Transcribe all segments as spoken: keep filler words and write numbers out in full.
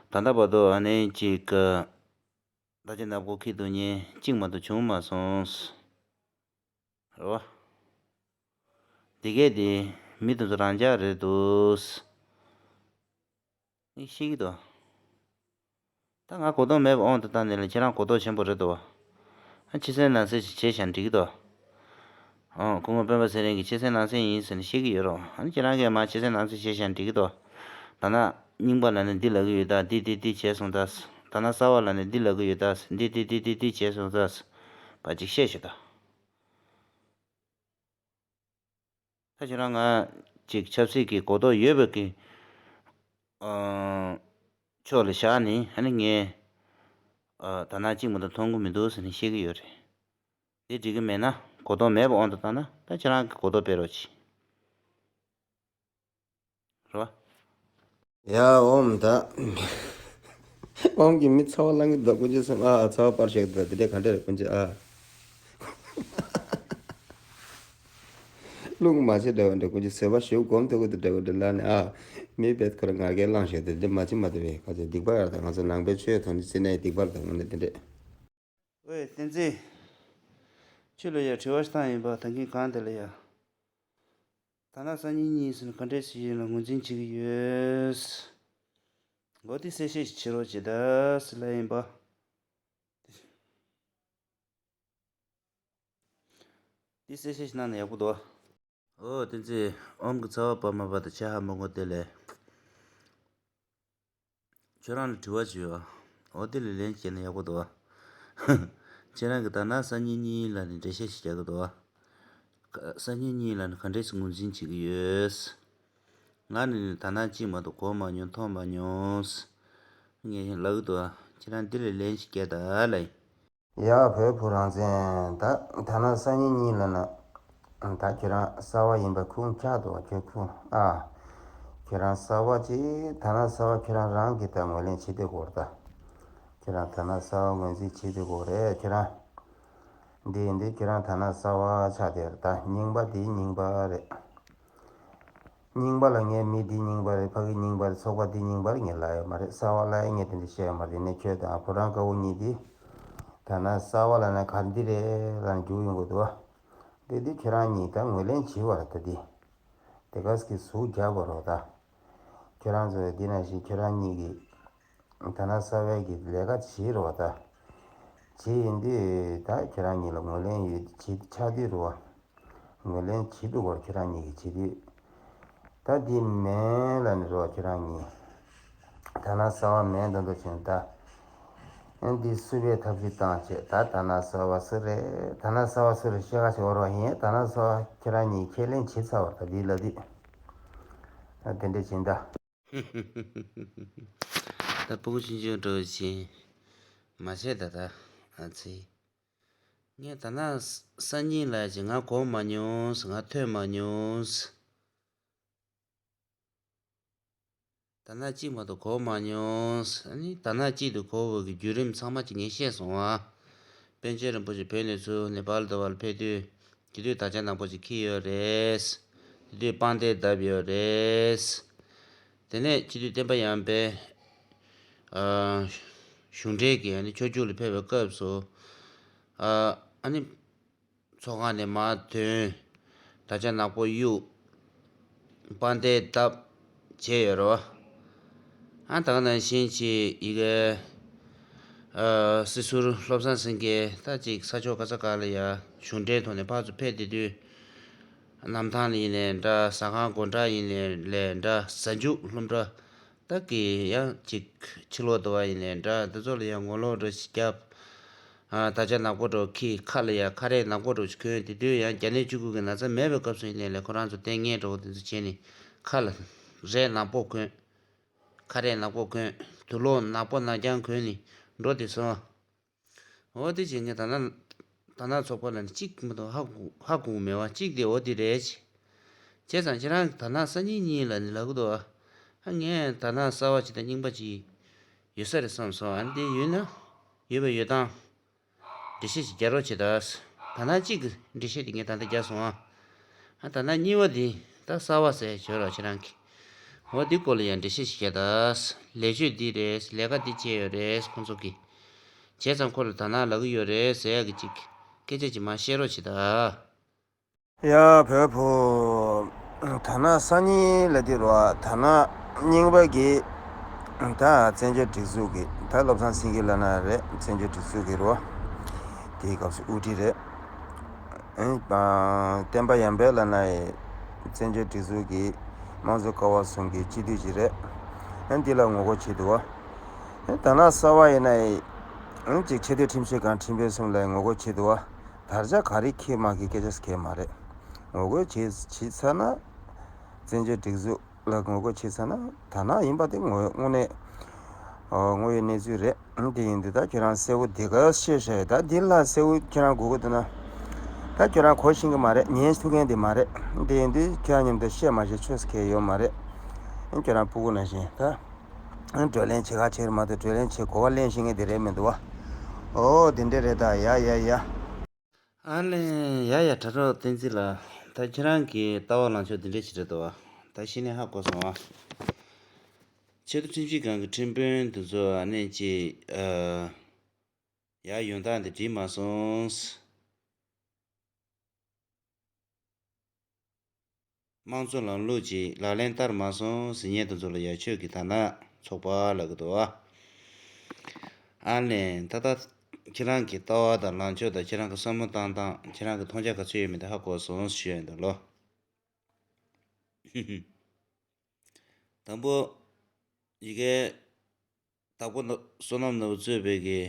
ད་ལྟ་བར་དུ་ཨ་ནི་ཅིག་བརྡ་ཆད་ནག་པོ་འཁྱེར་ཐུབ་མཁན་གཅིག་མ་གཏོགས་བྱུང་མ་སོང་། རེད་བ། འདི་གས་དེ་མི་དེ་ཚོ་རང་འཇགས་རེད་འདུག་ཨེ་ཤེས་ཀྱི་འདུག་ད་ང་གོ་རྟོགས་མེད་པའི་དབང་དུ་བཏང་ནས་ལ་ཁྱེད་རང་གོ་རྟོགས་ཆེན་པོ་རེད་འདུག་བ། ཨ་ཕྱི་གསལ་ནང་གསལ་ཞིག་བྱས་བཞག་འགྲིག་གི་འདུག་ཨོ་སྐུ་ངོ་སྤེན་པ་ཚེ་རིང་གིས་ཕྱི་གསལ་ནང་གསལ་ཡིན་ཟེར་ནས་བཤད་ཀྱི་ཡོད་རེད། ཨ་ནི་ཁྱེད་རང་གིས་མར་ཕྱི་གསལ་ནང་གསལ་བྱས་བཞག་འགྲིག་གི་འདུག་ད་ནི་རྙིང་པ་ལ་ནི་འདི་ལབ་ཀྱི་ཡོད་ད། འདི་འདི་འདི་བྱས་སོང་ད། ད་ནི་གསར་པ་ལ་ནི་འདི་ལབ་ཀྱི་ཡོད་ད། འདི་འདི་འདི་འདི་འདི་བྱས་སོང་ད། བ་ཅིག་བཤད་ཤོད་ད། ད་ཁྱོད་རང་ང་ཅིག་ཆབ་སྲིད་ཀྱི་གོ་རྟོགས་ཡོད་པའི་གི་ཨ་ཕྱོགས་ལ་བཞག་ནས་ཨ་ནི་ངས་ཨ་ད་ནི་གཅིག་མ་གཏོགས་མཐོང་གི་མི་འདུག་ཟེར་ནས་བཤད་ཀྱི་ཡོད་རེད། དེ་འགྲིག་གི་མེད་ན། གོ་རྟོགས་མེད་པའི་དབང་དུ་བཏང་ན་ད་ཁྱེད་རང་གི་གོ་རྟོགས་སྤེལ་རོགས་གྱིས། རེད་བ། ཡ་ཨོམ་ད། ཨོམ་གྱི་མི་ཚ་བ་ལང་གི་འདུག་ཀུན་སྤྱོད་སེམས་ཨ་ཚ་བ་པར་ཞིག་འདུག་དེ་འདྲས་ག་འདྲས་རེད་ཀུན་སྤྱོད་ཨ། རླུང་མ་བྱེད་འདྲ་བ་འདྲ་ཀུན་སྤྱོད་བཟོད་པ་ཞེ་པོ་སྒོམ་ཐུབ་ཀྱི་འདུག་འདྲ་བ་འདྲ་ལ་ནི་ཨ། མི་བེད་ཁོ་ར་ང་རྒྱལ་བླངས་ཞིག་འདུག་དེ་མ་བྱེད་མ་ཐུབ་པས་ག་ཚོད་སྡིག་པ་ཡར་དང་ང་ཚོ་ནང་པའི་ཆོས་ཐོག་ནས་བརྩིས་ནས་སྡིག་པ་ལ་དང་ངོ་ནས་དེ་འདྲས། ཨོའི་བསྟན་འཛིན། ཁྱོད་ལ་ཡ་དྲི་བ་ཞིག་བཏང་ཡིན་པ་ད་གིན་གང་དེ་ལ་ཡ། ད་ནི་སང་ཉིན་གཉིས་ཟིན་ག་འདྲས་ཞིག་ཡིན་ལ་ངོས་འཛིན་བྱེད་ཀྱི་ཡོད། འོ་དེ་གསལ་བཤད་ཞིག་བྱེད་རོགས་བྱེད་ད་ཟེར་ལ་ཡིན་པ། དེ་གསལ་བཤད་ཞིག་གནང་ན་ཡག་པོ་འདུག་ཨོ་བསྟན་འཛིན། ཨོམ་གྱི་ཚ་བ་པ་མ་པ་དང་ཆ་ཧ་མོ་ངོ་དེ་ལས། ཁྱོད་རང་ལ་དྲི་བ་ཞིག་ཡོད། འོ་དེ་ལ་ལན་བྱས་ན་ཡག་པོ་འདུག་ཁྱེད་རང་གིས་ད་ནི་སང་ཉིན་གཉིས་ལ་ནི་འགྲེལ་བཤད་ཞིག་རྒྱག་གི་འདུག་སང་ཉིན་གཉིས་ལ་ནི་ག་འདྲས་སེ་ངོས་འཛིན་བྱེད་ཀྱི་ཡོད། ང་ནི་ནི་ད་ནི་གཅིག་མ་གཏོགས་གོ་མ་མྱོང་མཐོང་མ་མྱོང་། ངས་ལབ་ཀྱི་འདུག་ཁྱེད་རང་འདི་ལ་ལན་ཞིག་རྒྱག་ད་ལབ་ཡིན། ཡ་བོད་བུ་རང་བཙན་ད། ད་ནི་སང་ཉིན་གཉིས་ལ་ནི། ད་ཁྱོད་རང་གསར་པ་ཡིན་པ་ཁུངས་ཆགས་འདུག་ཁྱོད་ཁུངས་ཨ། ཁྱོད་རང་གསར་པ་ཅིག་ད་ནི་གསར་པ་ཁྱོད་རང་རང་གིས་ད་ངོས་ལེན་བྱེད་དུས་གོ་རེད་ད། ཁྱོད་རང་ད་ནི་གསར་པ་ངོས་འཛིན་བྱེད་དུས་གོ་རེད་ཁྱོད་རང་། འདི་ཡིན་དུས་ཁྱོད་རང་ད་ནི་གསར་པ་ཆགས་བསྡད་རེད་ད། རྙིང་པ་འདི་རྙིང་པ་རེད། རྙིང་པ་ལ་ངས་མི་འདི་རྙིང་པ་རེད། ཕ་གི་རྙིང་པ་རེད། ཚོགས་པ་འདི་རྙིང་པ་རེད་ངས་ལབ་ཡོད་མ་རེད། གསར་པ་ལ་ཡང་ངས་དེ་འདྲ་བཤད་ཡོད་མ་རེད། ནས་ཁྱོད་དང་ཕོ་བྲང་དཀར་པོ་གཉིས་འདི་ད་ནི་གསར་པ་ལ་ནི་ག་འདི་རེད་ལ་ནི་རྒྱུག་ཡོང་གི་འདུག་བ། འདི་འདི་ཁྱོད་རང་གཉིས་ད་ངོས་ལེན་བྱེད་པ་རེད་ད་འདི། དེ་ག་ཟིག་གི་ཟུག་རྒྱག་པ་རོགས་ད། ཁྱོད་རང་ཚོས་འདི་ནང་བཞིན་ཁྱོད་རང་གཉིས་ཀྱིས་ད་ནི་གསར་པའི་གི་ལས་ཀ་བྱེད་རོགས་ད། བྱེད་ཡིན་དུས་ད་ཁྱོད་རང་གཉིས་ལ་ངོས་ལེན་ཡོད་བྱེད་ཆགས་དུས་རོགས། ངོས་ལེན་བྱེད་འདུག་གོ་ཁྱེད་རང་གཉིས་ཀྱིས་བྱེད་དུས། ད་འདི་མིན་ལ་ནི་རོགས་ཁྱེད་རང་གཉིས། ད་ནི་གསར་པ་མིན་ད་འདུག་བྱུང་ད། ཨ་འདི་སུ་བས་ཐབས་ཤེས་བཏང་བྱས་ད་ད་ནི་གསར་པ་སུ་རེད། ད་ནི་གསར་པ་སུ་རེད་ཤེས་ཁ་ཤས་འོར་བ་ཡིན། ད་ནི་གསར་པ་ཁྱེད་རང་གཉིས་ཁས་ལེན་བྱེད་ཚར་བ་ད་འདི་ལ་འདི། ད་དེ་འདྲ་བྱིན་ད། ད་ཕྲུ་གུ་ཆུང་ཆུང་འགྲོ་བཞིན་མ་བྱེད་ད་ད་ཨ་ཙི། ངས་ད་ནི་སང་ཉིན་ལ་ཅིག་ང་གོ་མ་མྱོང་ང་ཐོས་མ་མྱོང་། ད་ནི་གཅིག་མ་གཏོགས་གོ་མ་མྱོང་། ཨ་ནི་ད་ནི་གཅིག་ཏུ་གོ་བའི་གི་བརྒྱུད་རིམ་ཚང་མ་ཅིག་ངས་ཤེས་སོང་ཨ། པཎ་ཆེན་རིན་པོ་ཆེ་བོད་ནས་ཚུར་ནེ་པཱལ་དུ་བར་ཕེབས་དུས་དེ་དུས་དར་ཆ་ནག་པོ་ཅིག་འཁྱེར་ཡོད་རེད། དེ་དུས་དཔང་རྟགས་བརྡབས་ཡོད་རེད། དེ་ནས་སྤྱི་འཐུས་བསྟན་པ་ཡར་འཕེལ། ཨ། གཞུང་འབྲེལ་གྱི་ཨ་ནི་ཆོས་རྒྱུགས་ལ་ཕེབས་པའི་སྐབས་སུ། ཨ། ཨ་ནི། ཚོགས་ཁང་ནས་མར་ཐོན། དར་ཆ་ནག་པོ་གཡུགས། དཔང་རྟགས་བརྡབས། བྱས་ཡོད་རེད་བ། ཨ་ད་ག་ནང་བཞིན་ཅིག་ཡི་གེ་ཨ། སྲིད་ཟུར་བློ་བཟང་སེང་གེ་ད་ཅིག་ས་ཕྱོགས་ག་ས་ག་ལ་ཡ་གཞུང་འབྲེལ་ཐོག་ནས་ཕར་ཚུར་ཕེབས་བསྡད་དུས། གནམ་ཐང་ལ་ཡིན་ནའི་འདྲ། ཟ་ཁང་སྒོ་འགྲམ་ཡིན་ནའི་ལས་འདྲ། གཟའ་མཇུག་སློབ་གྲྭ་ད་གི་ཡང་ཅིག་ཕྱི་ལོགས་འདུག་པ་ཡིན་ནའི་འདྲ། འདི་ཚོ་ལ་ཡང་ངོ་ལོག་འདྲ་ཞིག་བརྒྱབ། ཨ། དར་ཆ་ནག་པོ་འདྲ་འཁྱེར། ཁ་ལ་ཡང་ཁ་རས་ནག་པོ་འདྲ་ཞིག་གོན། དེ་དུས་ཡང་བརྒྱ་ནད་བཅུ་དགུ་གི་ན་ཚ་མེད་པའི་སྐབས་སུ་ཡིན་ནའི་ལས་ཁོ་རང་ཚོ་ལྟས་ངན་འདྲ་བོ་དེ་ཚོ་བྱས་ནས་ཁ་ལ་རས་ནག་པོ་གོན། ཁ་རས་ནག་པོ་གོན། དུག་ལོག་ནག་པོ་ནག་རྐྱང་གོན་ནས་འགྲོ་བསྡད་སོང་། འོ་དེ་བྱས་ངས་ད་ནི། ད་ནི་ཚོགས་པ་ལ་ནི་གཅིག་མ་གཏོགས་ཧ་གོ་ཧ་གོ་གི་མེད་པ་གཅིག་དེ་འོ་དེ་རེད། བྱས་ཙང་ཁྱེད་རང་གིས་ད་ནི་སང་ཉིན་གཉིས་ལ་ནི་ལབ་གི་འདུག་ཨ། ངས་ད་ནི་གསར་པ་ཅིག་དང་རྙིང་པ་ཅིག་ཡོད་ས་རེད་བསམ་སོང་། ཨ་ནི་དེ་ཡོད་ན། ཡོད་པ་ཡོད་སྟངས། འགྲེལ་བཤད་ཅིག་རྒྱག་རོགས་བྱེད་ད། ད་ནི་གཅིག་གི་འགྲེལ་བཤད་དེ་ངས་ད་ལྟ་རྒྱག་སོང་ཨ། ཨ་ད་ནི་གཉིས་པ་དེ་ད་གསར་པ་ཟེར་བྱོས་རོགས་ཁྱེད་རང་གིས། འོ་འདི་སྐོར་ལ་ཡང་འགྲེལ་བཤད་ཞིག་བྱས་ད། ལས་ཆོད་འདི་རེད། ལས་ཀ་འདི་བྱས་ཡོད་རེད། ཁོང་ཚོ་གིས་བྱས་ཙང་ཁོ་ལ་དར་ནག་ལབ་ཀྱི་ཡོད་རེད་ཟེར་ཡག་གི་ཅིག་སྐད་ཆ་ཅིག་མར་བཤད་རོགས་བྱེད་ད། ཡ་བོད་ཕོ། དར་ནག་སང་ཉིན་ལ་དེ་རུ་དར་ནག་རྙིང་པ་གི་ད་བཙན་བྱོལ་སྒྲིག་འཛུགས་ཀྱི་ད་བློ་བཟང་སེང་གེ་ལགས་ན་རེད། བཙན་བྱོལ་སྒྲིག་འཛུགས་ཀྱི་རུ་དེའི་སྐབས་སུ་དབུ་ཁྲིད་རེད། ཨེ། བསྟན་པ་ཡར་འཕེལ་ལགས་ན་ཡི་བཙན་བྱོལ་སྒྲིག་འཛུགས་ཀྱི་དམངས་གཙོ་ཀ་བ་གསུམ་གྱི་སྤྱི་འཐུས་ཅིག་རེད། ཨེ། འདི་ལ་ངོ་རྒོལ་བྱེད་འདུག་བ། ཨེ། དར་ནག་གསར་པ་ཡིན་ན་ཡི་ཨེ་ཅིག་ཆེས་མཐོའི་ཁྲིམས་ཞིབ་ཁང་ཁྲིམས་དཔོན་གསུམ་ལ་ངོ་རྒོལ་བྱེད་འདུག་བ། དར་ཆ་ག་རེ་འཁྱེར་མ་འཁྱེར་སྐད་ཆ་འཁྱེར་མ་རེད། ངོ་རྒོལ་བྱེད་བྱེད་ཚར་ན། བཙན་བྱོལ་སྒྲིག་འཛུགས་ལ་ངོ་རྒོལ་བྱེད་ཚར་ན་དར་ནག་ཡིན་པ་དེ་ངོ་དངོས་གནས་ཨོ་དངོས་ཡོད་གནས་ཚུལ་རེད། དེ་ཡིན་དུས་ད་ཁྱོད་རང་གསལ་བོ་དེ་ག་བཤད་ཤག་ད་འདི་ལ་གསལ་བོ་ཁྱོད་རང་དགོས་ཀྱི་འདུག་ན། ད་ཁྱོད་རང་གོ་ཤེས་ཀྱི་མ་རེད། ཉན་ཐུབ་མཁན་དེ་མ་རེད། དེ་ཡིན་དུས་ཁྱོད་རང་མཉམ་དུ་བཤད་མ་བཤད་ཆོས་སུ་ཁེལ་ཡོད་མ་རེད། ཁྱོད་རང་སྤུ་གུ་ནང་བཞིན་ད་བགྲོ་གླེང་བྱེད་ག་བྱེད་མ་གཏོགས་བགྲོ་གླེང་བྱེད་གོ་བ་ལེན་ཤེས་མཁན་དེ་རེད་མི་འདུག་བ། ཨོ་དེ་འདྲ་རེད་ད། ཡ་ཡ་ཡ། ཨ་ལེ། ཡ་ཡ། དྲ་གྲོགས་བསྟན་འཛིན་ལགས། ད་ཁྱེད་རང་གི་ལྟ་བ་ལངས་ཕྱོགས་འདི་འདྲ་ཞིག་རེད་འདུག་བ། ད་ཤི་ནས་ཧ་གོ་སོང་ཨ། ཆེས་མཐོ་ཁྲིམས་ཞིབ་ཁང་གི་ཁྲིམས་དཔོན་དེ་ཚོ་ཨ་ནེ་ཅིག་ཨ། ཡར་ཡོང་སྟངས་འདི་འགྲིག་མ་སོང་། དམངས་གཙོ་ལམ་ལུགས་ཀྱི་ལག་ལེན་བསྟར་མ་སོང་ཟེར་མཁན་དེ་ཚོ་ལ་ཡ་ཆོས་ཀྱི་དར་ནག་ཚོགས་པ་ལབ་ཀྱི་འདུག་བ། ཨ་ནེ་ད་ལྟ་ཁྱེད་རང་གི་ལྟ་བ་དང་ལངས་ཕྱོགས་དང་ཁྱེད་རང་གི་བསམ་བློ་བཏང་སྟངས། ཁྱེད་རང་གི་མཐོང་རྒྱ་ག་ཚོད་ཡོད་མེད་དེ་ཧ་གོ་སོང་ཞུ་ཡ་ཡིན་ད་ལོ། དང་པོ། ཡི་གེ་དྭགས་པོ་བསོད་ནམས་ནོར་བུ་གཙོས་པའི་གི་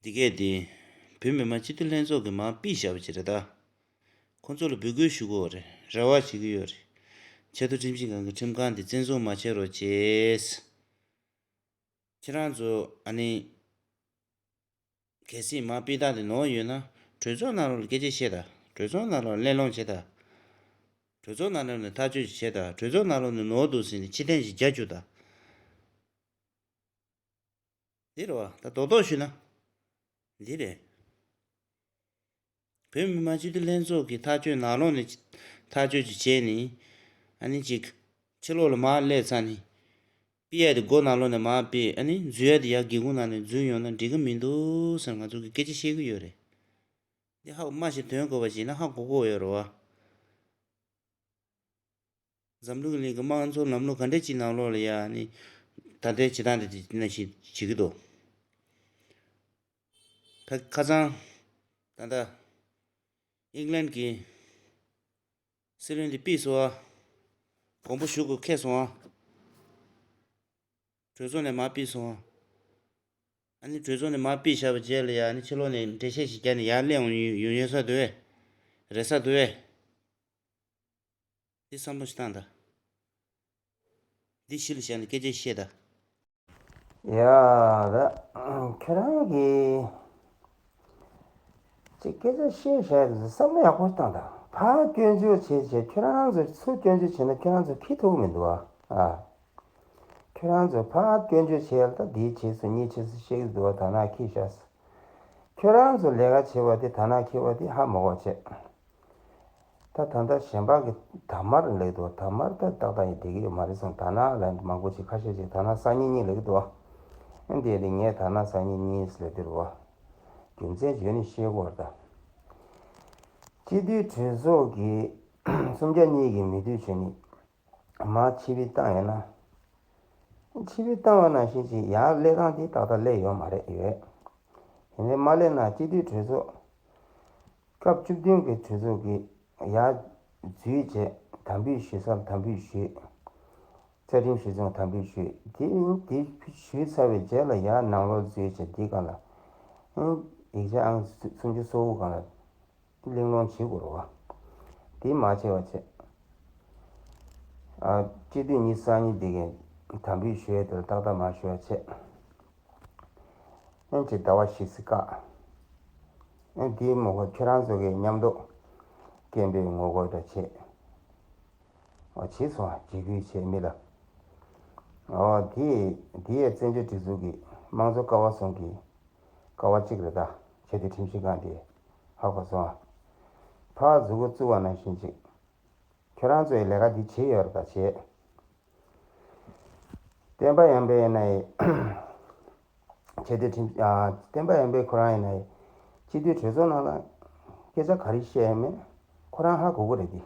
འདི་གས་འདི་བོད་མི་མང་སྤྱི་འཐུས་ལྷན་ཚོགས་ཀྱིས་མར་ཕུད་བཞག་པ་ཅིག་རེད་ད། ཁོང་ཚོ་ལ་འབོད་སྐུལ་ཞུ་གི་ཡོད་རེད། རེ་བ་བྱེད་ཀྱི་ཡོད་རེད། ཆེས་མཐོ་ཁྲིམས་ཞིབ་ཁང་གི་ཁྲིམས་ཁང་འདི་བཙན་བཟུང་མ་བྱེད་རོགས་བྱེད། ཁྱེད་རང་ཚོ་ཨ་ནི། གལ་སྲིད་མར་ཕུད་སྟངས་དེ་ནོར་ཡོད་ན། གྲོས་ཚོགས་ནང་ལོགས་ལ་སྐད་ཆ་བཤད་དང་། གྲོས་ཚོགས་ནང་ལོགས་ལ་གླེང་སློང་བྱེད་དང་། གྲོས་ཚོགས་ནང་ལོགས་ནས་ཐག་གཅོད་ཅིག་བྱེད་དང་། གྲོས་ཚོགས་ནང་ལོགས་ནས་ནོར་འདུག་ཟེར་ནས་ཕྱིར་འཐེན་ཞིག་རྒྱག་རྒྱུ་དང་། འདི་རེད་བ། ད་རྡོག་རྡོག་ཞུས་ན། འདི་རེད། བོད་མི་མང་སྤྱི་འཐུས་ལྷན་ཚོགས་ཀྱི་ཐག་གཅོད་ནང་ལོགས་ནས་ཐག་གཅོད་ཅིག་བྱས་ནས། ཨ་ནི་ཅིག་ཕྱི་ལོགས་ལ་མར་སླེབས་ཚར་ནས། ཕུད་ཡ་དེ་སྒོ་ནང་ལོགས་ནས་མར་ཕུད། ཨ་ནི་འཛུལ་ཡ་དེ་ཡར་སྒེའུ་ཁུང་ནང་ནས་འཛུལ་ཡོང་ན་འགྲིག་གི་མི་འདུག་ཟེར་ང་ཚོ་གིས་སྐད་ཆ་བཤད་ཀྱི་ཡོད་རེད། འདི་ཧ་གོ་མ་ཞིག་དོན་གོ་བ་ཞིག་ན་ཧ་གོ་གོ་ཡོད་རེད་བ། འཛམ་གླིང་གི་དམངས་གཙོ་ལམ་ལུགས་ག་འདྲ་ཅིག་ནང་ལོགས་ལ་ཡ་ནི་ད་ལྟའི་བྱེད་སྟངས་དེ་ནང་བཞིན་བྱེད་ཀྱི་འདུག་ཁ་ཁ་སང་ད་ལྟ་ཨིང་ལན་གྱི་སྲིད་བློན་དེ་ཕུད་སོང་ཨ། དགོངས་པ་ཞུ་དགོས་ཁེལ་སོང་ཨ། གྲོས་ཚོགས་ནས་མར་ཕུད་སོང་ཨ། ཨ་ནི་གྲོས་ཚོགས་ནས་མར་ཕུད་བཞག་པའི་རྗེས་ལ་ཡ་ནི་ཕྱི་ལོགས་ནས་འགྲེལ་བཤད་ཞིག་བརྒྱབ་ནས་ཡར་སླེབས་ཡོང་ཡོང་ཡོང་ས་འདུག་བས། རེད་ས་འདུག་བས། འདི་བསམ་བློ་ཞིག་བཏང་དང་། འདི་གཞི་ལ་བཞག་ནས་སྐད་ཆ་བཤད་དང་། ཡ། ད་ཁྱོད་རང་གིས་ཅིག་སྐད་ཆ་བཤད་བཤད་དུས་བསམ་བློ་ཡག་པོ་བཏང་དང་། ཕར་སྐྱོན་བརྗོད་བྱེད་བྱེད། ཁྱོད་རང་ཚོ་ཚུར་སྐྱོན་བརྗོད་བྱེད་ན་ཁྱོད་རང་ཚོ་ཁེ་ཐུབ་མི་འདུག་ཨ། ཨ། ཁྱོད་རང་ཚོ་ཕར་སྐྱོན་བརྗོད་བྱེད་ཡ་ད་འདིའི་རྗེས་སུ་གཉིས་རྗེས་སུ་བཤད་ཀྱི་འདུག་བ། དར་ནག་འཁྱེར་བཞག་སོང་། ཁྱོད་རང་ཚོ་ལས་ཀ་བྱེད་པ་དེ་དར་ནག་འཁྱེར་བ་དེ་ཧ་མ་གོ་བྱས། ད་ད་ལྟ་གཞན་པ་གི་དར་དམར་ལབ་འདུག་དར་དམར་ད་ཏག་ཏག་ཡིན་བསྡད་ཀྱི་ཡོད་མ་རེད་བསམ། དར་ནག་ལ་མང་པོ་ཅིག་ཁ་ཤས་ཅིག་དར་ནག་སང་ཉིན་གཉིས་ལབ་ཀྱི་འདུག་ཨ་འདི་ནི་ངས་དར་ནག་སང་ཉིན་གཉིས་ལབ་འདུག་བ། རྒྱུ་མཚན་བརྗོད་ནས་བཤད་དགོས་རེད་ད། སྤྱི་འཐུས་གྲོས་ཚོགས་ཀྱི་སུམ་བརྒྱ་གཉིས་ཀྱི་མི་འཐུས་བྱས་ནས་མར་ཕྱིར་འབུད་བཏང་ཡོད་ན། ཕྱིར་འབུད་བཏང་བ་ནང་བཞིན་ཅིག་ཡར་སླེབས་སྟངས་དེ་ཏག་ཏག་སླེབས་ཡོད་མ་རེད་ཡོད། ཡིན་ནའི་མ་སླེབས་ན་སྤྱི་འཐུས་གྲོས་ཚོགས་སྐབས་བཅུ་བདུན་གྱི་གྲོས་ཚོགས་ཀྱི་ཡར་འཛུལ་རྗེས་དམ་འབུལ་ཞུ་སར་དམ་འབུལ་ཞུས། རྩ་ཁྲིམས་གཞི་བཟུང་དམ་འབུལ་ཞུས། དེ་དེ་ཞུས་ཚར་བའི་རྗེས་ལ་ཡར་ནང་ལོགས་འཛུལ་རྗེས་འདི་སྒང་ལ་ཡིག་ཆ་ཨང་སུམ་ཅུ་སོ་དགུ་སྒང་ལ་གླེང་སློང་བྱེད་དགོས་རེད་བ། དེ་མ་བྱས་པ་བྱས། ཨ། སྤྱི་འཐུས་ཉི་ཤུ་རྩ་གཉིས་འདི་གའི་དམ་འབུལ་ཞུ་ཡས་དེར་ཏག་ཏག་མ་ཞུ་བ་བྱས། ཨེ་ཅིག་ཟླ་བ་བཞི་ཙམ་བཀག་ཨེ་འདིའི་མ་འོངས་པ་ཁྱོད་རང་ཚོ་གིས་མཉམ་དུ་སྐད་འབོད་ངོ་རྒོལ་འདྲ་བྱས། ཨོ་བྱས་སོང་། འཇིགས་སྐུལ་བྱས་མི་ལ། ཨོ་དེ་དེ་ཡས་བཙན་བྱོལ་སྒྲིག་འཛུགས་ཀྱི་དམངས་གཙོ་ཀ་བ་གསུམ་གྱི་ཀ་བ་གཅིག་རེད་ད། ཆེས་མཐོའི་ཁྲིམས་ཞིབ་ཁང་དེ་ཧ་གོ་སོང་ཨ། ཕར་མཛུབ་གུ་བཙུགས་པ་ནང་བཞིན་ཅིག་ཁྱོད་རང་ཚོས་ལས་ཀ་འདི་བྱས་ཡོད་རེད་ད་བྱས། བསྟན་པ་ཡམ་པའི་ཡིན་ན་ཡི། ཆེ་བསྟོད་ཁྲིམས་ཨ། བསྟན་པ་ཡམ་པའི་ཁོ་རང་ཡིན་ན་ཡི། སྤྱི་འཐུས་གྲོས་ཚོགས་ནང་ལ་སྐད་ཆ་ག་རེ་བཤད་ཡ་མེད། ཁོ་རང་ཧ་གོ་གི་རེད་དེ།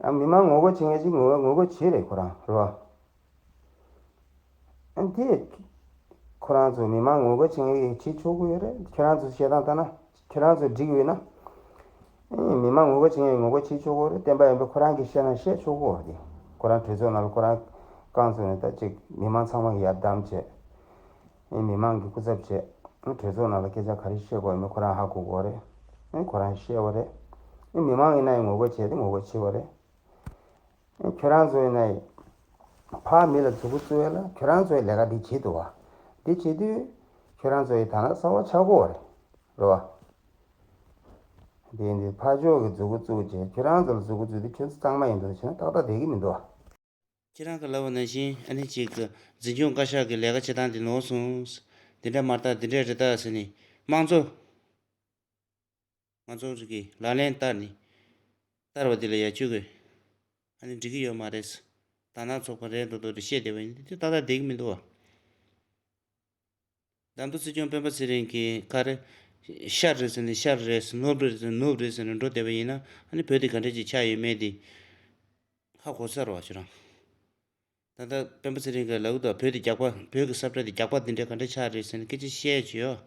ཨ། མི་མང་ངོ་རྒོལ་བྱེད་མཁན་ཅིག་ངོ་ངོ་རྒོལ་བྱེད་རེད་ཁོ་རང་རེད་བ། ཨ། དེ་ཁོ་རང་ཚོ་མི་མང་ངོ་རྒོལ་བྱེད་མཁན་བྱེད་ཆོག་གི་ཡོད་རེད། ཁྱོད་རང་ཚོ་བཤད་སྟངས་ལྟ་ན། ཁྱོད་རང་ཚོ་འགྲིག་ཡོད་ན། ཨེ། མི་མང་ངོ་རྒོལ་བྱེད་མཁན་ངོ་རྒོལ་བྱེད་ཆོག་གི་རེད། བསྟན་པ་ཡོན་པོ་ཁོ་རང་གིས་བཤད་ན་བཤད་ཆོག་གི་རེད། ཁོ་རང་གྲོས་ཚོགས་ནང་ལ་ཁོ་རང་རྐང་བཙུགས་ནས་ད་ཅིག་མི་མང་ཚང་མ་གིས་ཡར་བདམས་བྱས། ཨེ། མི་མང་གི་སྐུ་ཚབ་བྱས། ཨེ། གྲོས་ཚོགས་ནང་ལ་སྐད་ཆ་ག་རེ་བཤད་དགོས་ཡོད་མེད་ཁོ་རང་ཧ་གོ་གི་རེད། ཨེ། ཁོ་རང་བཤད་པ་རེད། ཨེ། མི་མང་ཡིན་ན་ཡང་ངོ་རྒོལ་བྱས་ཏེ་ངོ་རྒོལ་བྱེད་པ་རེད། ཁྱོད་རང་ཚོ་ཡིན་ན་ཕར་མི་ལ་མཛུབ་གུ་བཙུགས་ཡ་ལ་ཁྱོད་རང་ཚོའི་ལས་ཀ་འདི་བྱེད་འདུག་བ། འདི་བྱེད་དུས་ཁྱོད་རང་ཚོ་ཡི་དག་སྣང་གསར་བ་ཆགས་ཀྱི་ཡོད་རེད། རེད་བ། དེ་ཡིན་དུས་ཕར་ཕྱོགས་ཀྱི་མཛུབ་གུ་བཙུགས་བྱས་ཁྱོད་རང་ཚོ་ལ་མཛུབ་གུ་བཙུགས་དུས་ཁྱོད་ཚོ་གཙང་མ་ཡིན་འདུག་བྱས་ན་ཏག་ཏག་བསྡད་ཀྱི་མི་འདུག་བ། ཁྱེད་རང་གིས་ལབ་པ་ནང་བཞིན་ཨ་ནི་ཅིག་གི་འཛིན་སྐྱོང་བཀའ་ཤག་གི་ལས་ཀ་བྱེད་སྟངས་འདི་ནོར་སོང་། འདི་འདྲ་མ་རེད་ད། འདི་འདྲ་རེད་ད་ཟེར་ནས་དམངས་གཙོ། ང་ཚོ་རིགས་ཀྱིས་ལག་ལེན་བསྟར་ནས་བསྟར་བ་འདི་ལ་ཡ་བཅུག་གི་ཨ་ནི་འགྲིག་གི་ཡོད་མ་རེད། དག་སྣང་ཚོགས་པ་རེད་མདོག་མདོག་རེད་བཤད་བསྡད་པ་ཡིན་དུས་ཏག་ཏག་བསྡད་ཀྱི་མི་འདུག་བ། བདམས་ཐོན་སྲིད་སྐྱོང་སྤེན་པ་ཚེ་རིང་གིས་ག་རེ། ཤར་རེད་ཟེར་ནས་ཤར་རེད་ཟེར། ནུབ་རེད་ཟེར་ནས་ནུབ་རེད་ཟེར་ནས་འགྲོ་བསྡད་པ་ཡིན་ན་ཨ་ནི་བོད་དེ་ག་འདྲ་ཅིག་ཆགས་ཡོད་མེད་དེ་ཧ་གོ་ཚར་བ་ཁྱོད་རང་། ད་ལྟ་སྤེན་པ་ཚེ་རིང་གིས་ལབ་ཀྱི་འདུག་བོད་དེ་རྒྱག་པ། བོད་ཀྱི་ས་བཀྲ་དེ་རྒྱག་པ་འདི་འདྲ་ག་འདྲ་ཆགས་རེད་ཟེར་ནས་སྐད་ཆ་བཤད་ཀྱི་ཡོད།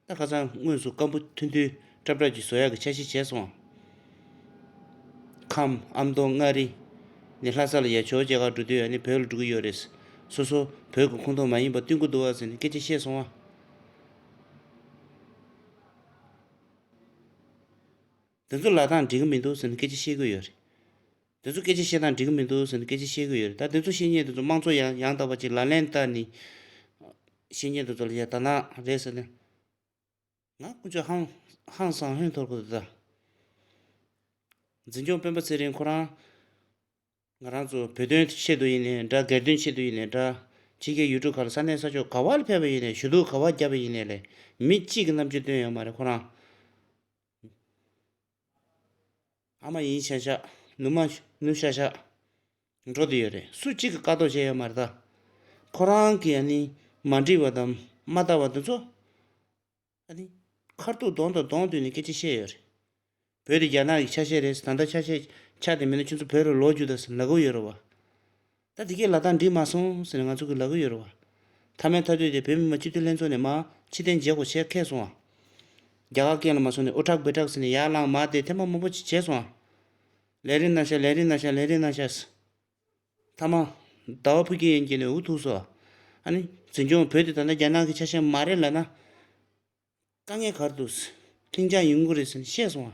ད་ཁ་སང་དངོས་སུ་སྐམ་པོ་ཐུང་ཐུང་སྲབ་སྲབ་ཅིག་བཟོ་ཡག་གི་འཆར་གཞི་བྱས་སོང་། ཁམས་ཨ་མདོ་མངའ་རིས་ནས་ལྷ་ས་ལ་ཡར་ཇོ་བོ་མཇལ་ཁ་འགྲོ་དུས་ཨ་ནི་བོད་ལ་འགྲོ་གི་ཡོད་རེད། སོ་སོ་བོད་ཀྱི་ཁོངས་གཏོགས་མ་ཡིན་པ་སྟོན་གྱི་འདུག་བ་ཟེར་ནས་སྐད་ཆ་བཤད་སོང་བ། དེ་ཚོ་ལབ་སྟངས་འགྲིག་གི་མི་འདུག་ཟེར་ནས་སྐད་ཆ་བཤད་ཀྱི་ཡོད་རེད། དེ་ཚོ་སྐད་ཆ་བཤད་སྟངས་འགྲིག་གི་མི་འདུག་ཟེར་ནས་སྐད་ཆ་བཤད་ཀྱི་ཡོད་རེད། ད་དེ་ཚོ་བཤད་མཁན་དེ་ཚོ་དམངས་གཙོ་ཡང་ཡང་དག་པ་ཅིག་ལག་ལེན་བསྟར་ནས་བཤད་མཁན་དེ་ཚོ་ལ་ཡ་དག་སྣང་རེད་ཟེར་ནས། ང་དཀོན་མཆོག་ཧང་ཧང་སང་ཧོན་འཐོར་གི་འདུག་ད། འཛིན་སྐྱོང་སྤེན་པ་ཚེ་རིང་ཁོ་རང་། ང་རང་ཚོ་བོད་དོན་ཆེད་དུ་ཡིན་ནའི་འདྲ། སྒེར་དོན་ཆེད་དུ་ཡིན་ནའི་འདྲ། ཕྱི་རྒྱལ་ཡུལ་གྲུ་ཁག་ལ་ས་གནས་ས་ཕྱོགས་ག་བར་ཕེབས་པ་ཡིན་ནའི། ཞུ་གཏུག་ག་བར་བརྒྱབ་པ་ཡིན་ནའི་ལས་མི་གཅིག་གི་རྣམ་འགྱུར་སྟོན་ཡོད་མ་རེད་ཁོ་རང་། ཨ་མ་ཡིན་ཤག་ཤག་ནུ་མ་ནུ་ཤག་ཤག་འགྲོ་བསྡད་ཡོད་རེད། སུ་གཅིག་གིས་བཀག་འགོག་བྱས་ཡོད་མ་རེད་ད། ཁོ་རང་གིས་ཨ་ནི་མ་འགྲིག་པ་དང་མ་བལྟ་བ་དེ་ཚོ་ཨ་ནི་ཁ་ཐུག་གདོང་དང་གདོང་བསྡུར་ནས་སྐད་ཆ་བཤད་ཡོད་རེད། བོད་དེ་རྒྱ་ནག་གི་ཆ་ཤས་རེད། ད་ལྟ་ཆ་ཤས་ཆགས་བསྡད་མེད་ན་ཁྱོད་ཚོ་བོད་ལ་ལོག་རྒྱུ་ད་ཟེར་ལབ་ཀྱི་ཡོད་རེད་བ། ད་དེ་གས་ལབ་སྟངས་འགྲིག་མ་སོང་ཟེར་ནས་ང་ཚོ་གིས་ལབ་ཀྱི་ཡོད་རེད་བ། མཐའ་མའི་མཐའ་མཇུག་དེ་བོད་མི་མང་སྤྱི་འཐུས་ལྷན་ཚོགས་ནས་མར་ཕྱིར་འཐེན་བྱེད་དགོས་བྱས་ཁེལ་སོང་བ། རྒྱ་གར་སྐད་ལ་མ་སོང་ནས་ཨུ་ཊག་བི་ཊག་ཟེར་ནས་ཡར་ལངས་མར་བསྡད་ཐེངས་མ་མང་པོ་ཅིག་བྱས་སོང་བ། ལས་རིམ་གནང་ཤག་ལས་རིམ་གནང་ཤག་ལས་རིམ་གནང་ཤག་མཐའ་མ་ཟླ་བ་ཕུར་སྐྱིད་ཡན་གྱི་ནས་འུ་ཐུག་སོང་། ཨ་ནི་འཛིན་སྐྱོང་བོད་དེ་ད་ལྟ་རྒྱ་ནག་གི་ཆ་ཤས་མ་རེད་ལབ་ན། དཀའ་ངལ་ག་རེ་འདུག་ལྷིང་འཇགས་ཡོང་གི་རེད་ཟེར་ནས་བཤད་སོང་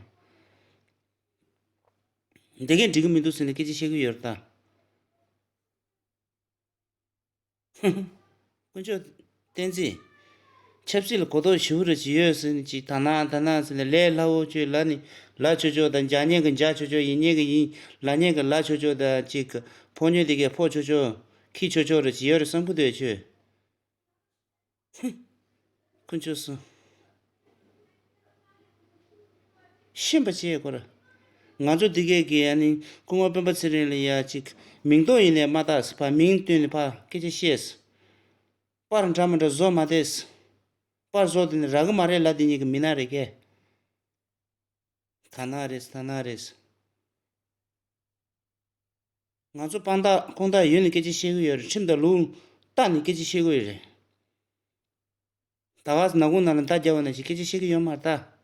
བ། འདི་གས་འགྲིག་གི་མི་འདུག་ཟེར་ནས་སྐད་ཆ་བཤད་ཀྱི་ཡོད་རེད་ད། དཀོན་མཆོག་བསྟན་འཛིན། ཆབ་སྲིད་ལ་གོ་རྟོགས་ཞེ་པོ་རེ་ཅིག་ཡོད་ཟེར་ནས་ཅིག་དག་སྣང་དག་སྣང་ཟེར་ནས་ལས་སླ་བོ་ཁྱོད་ལབ་ནས་ལབ་ཆོག་ཆོག་དང་། རྒྱག་མཁན་གྱིས་རྒྱག་ཆོག་ཆོག་ཡིན་མཁན་གྱིས་ཡིན་ལབ་མཁན་གྱིས་ལབ་ཆོག་ཆོག་དང་ཅིག་ཕོ་ཉོ་དེ་གས་ཕོ་ཆོག་ཆོག་ཁྱི་ཆོག་ཆོག་རེ་ཅིག་ཡོད་རེད་བསམ་གྱི་འདུག་ཁྱོད། ཧུམ། དཀོན་མཆོག་གསུམ། ཤེས་པ་བྱེད་དགོས་རེད། ང་ཚོ་འདི་གས་ཀྱིས་ཨ་ནི་སྐུ་ངོ་སྤེན་པ་ཚེ་རིང་ལ་ཡ་ཅིག་མིང་ཐོ་ཡིན་ནའི་མ་བཏགས་ཟེར། ཕར་མིང་བཏོན་ནས་ཕར་སྐད་ཆ་བཤད་ཟེར། པར་འདྲ་མི་འདྲ་བཟོ་མ་བསྡད་ཟེར། པར་བཟོ་དེ་ནི་རག་གི་མ་རེད་ལབ་དེ་གཉིས་ཀྱི་མི་སྣ་རེད་ཀྱེ། དག་སྣང་རེད་ཟེར། དག་སྣང་རེད་ཟེར། ང་ཚོ་དཔང་རྟགས་ཁུངས་དག་ཡོད་ནས་སྐད་ཆ་བཤད་ཀྱི་ཡོད་རེད། ཁྲིམས་དང་ལུགས་བལྟས་ནས་སྐད་ཆ་བཤད་ཀྱི་ཡོད་རེད། ད་ག་ནག་ཁུང་ནང་ལ་མདའ་བརྒྱབ་པ་ནང་བཞིན་སྐད་ཆ་བཤད་ཀྱི་ཡོད་མ་རེད་ད།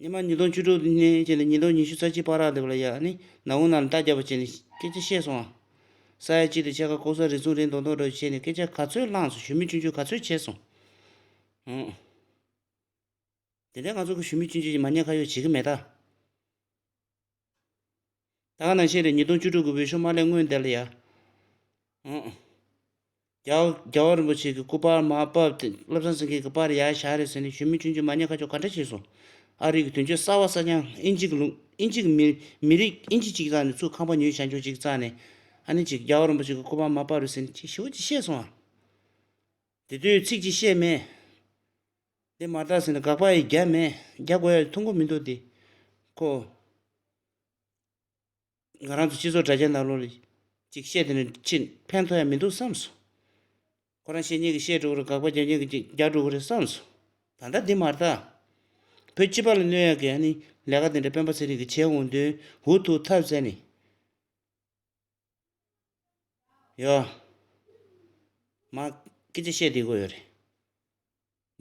སྔོན་མ་ཉིས་སྟོང་བཅུ་དྲུག་ནས་བྱས་ནས་ཉིས་སྟོང་ཉི་ཤུ་རྩ་གཅིག་བར་དེ་བ་ལ་ཡ་ནི་ནག་ཁུང་ནང་ལ་མདའ་བརྒྱབ་པ་བྱས་ནས་སྐད་ཆ་བཤད་སོང་ཨ། ས་ཡ་གཅིག་དང་ཕྱེད་ཀ་ལྐོག་ཟ་རུལ་སུངས་རིགས་མདོག་མདོག་འདྲ་བྱས་ནས་སྐད་ཆ་ག་ཚོད་བླངས་སོང་། ཞུ་མིན་སྐྱོན་བརྗོད་ག་ཚོད་བྱས་སོང་། ཨང་། དེ་འདྲའི་ང་ཚོ་གི་ཞུ་མིན་སྐྱོན་བརྗོད་ཀྱི་མ་ཉེས་ཁ་གཡོགས་བྱེད་ཀྱི་མེད་ད། ད་ག་ནང་བཞིན་རེད། ཉིས་སྟོང་བཅུ་དྲུག་གི་འོས་ཤོག་མ་སླེབས་སྔོན་དེ་ལ་ཡ། ཨང་། རྒྱལ་བ་རྒྱལ་བ་རིན་པོ་ཆེ་གི་སྐུ་པར་མར་ཕབ་སྟེ་བློ་བཟང་སེང་གེ་གི་པར་ཡར་བཞག་རེད་ཟེར་ནས་ཞུ་མིན་སྐྱོན་བརྗོད་མ་ཉེས་ཁ་གཡོགས་ག་འདྲ་བྱས་སོང་། ཨ་རི་གི་དོན་གཅོད་གསར་བ་གསར་རྐྱང་། དབྱིན་ཇི་གི་ལུང་། དབྱིན་ཇི་གི་མི་མི་རིགས་དབྱིན་ཇི་གཅིག་རྩ་ནས་ཚུར་ཁང་པ་ཉོས་བཞག་ཆོག་གཅིག་རྩ་ནས། ཨ་ནི་ཅིག་རྒྱལ་བ་རིན་པོ་ཆེ་གི་སྐུ་པར་མར་ཕབ་རེད་ཟེར་ནས་ཅིག་ཞེ་པོ་ཅིག་བཤད་སོང་ཨ། དེ་དུས་ཚིག་ཅིག་བཤད་མེད། དེ་མ་རེད་ཟེར་ནས་དགག་པ་ཡང་རྒྱབ་མེད། རྒྱག་དགོས་ཡ་མཐོང་གི་མི་འདུག་དེ། ཁོ། ང་རང་ཚོ་སྤྱི་ཚོགས་དྲ་རྒྱ་ནང་ལོགས་ལ་ཅིག་བཤད་དེ་ནས་ཕྱིན་ཕན་ཐོགས་ཡ་མི་འདུག་བསམ་སོང་། ཁོ་རང་བཤད་མཁན་གྱིས་བཤད་འགྲོ་གི་རེད། དགག་པ་རྒྱག་མཁན་གྱིས་རྒྱག་འགྲོ་གི་རེད་བསམ་སོང་། ད་ལྟ་འདི་མ་རེད་ད། བོད་སྤྱི་པ་ལ་གནོད་ཡ་གི་ཨ་ནི་ལས་ཀ་དེ་འདྲ་སྤེན་པ་ཚེ་རིང་གིས་བྱས་འོང་དུས་འུ་ཐུག་ཐབས་བཙལ་ནས། ཡོ། མ་སྐད་ཆ་བཤད་བསྡད་དགོས་ཡོད་རེད།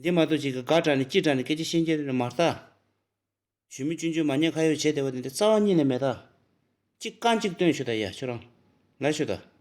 འདི་མ་གཏོགས་ཅིག་གི་དགའ་དྲགས་ནས་སྐྱིད་དྲགས་ནས་སྐད་ཆ་བཤད་མཁན་རེད་མ་རེད་ད། ཞུ་མི་ཆུང་ཆུང་མ་ཉེས་ཁ་གཡོགས་བྱས་བསྡད་པ་དེ་འདྲ་རྩ་བ་ཉིད་ནས་མེད་ད། གཅིག་རྐང་གཅིག་སྟོན་ཞུ་ད་ཡ་ཁྱོད་རང་། ལ་ཞུ་ད།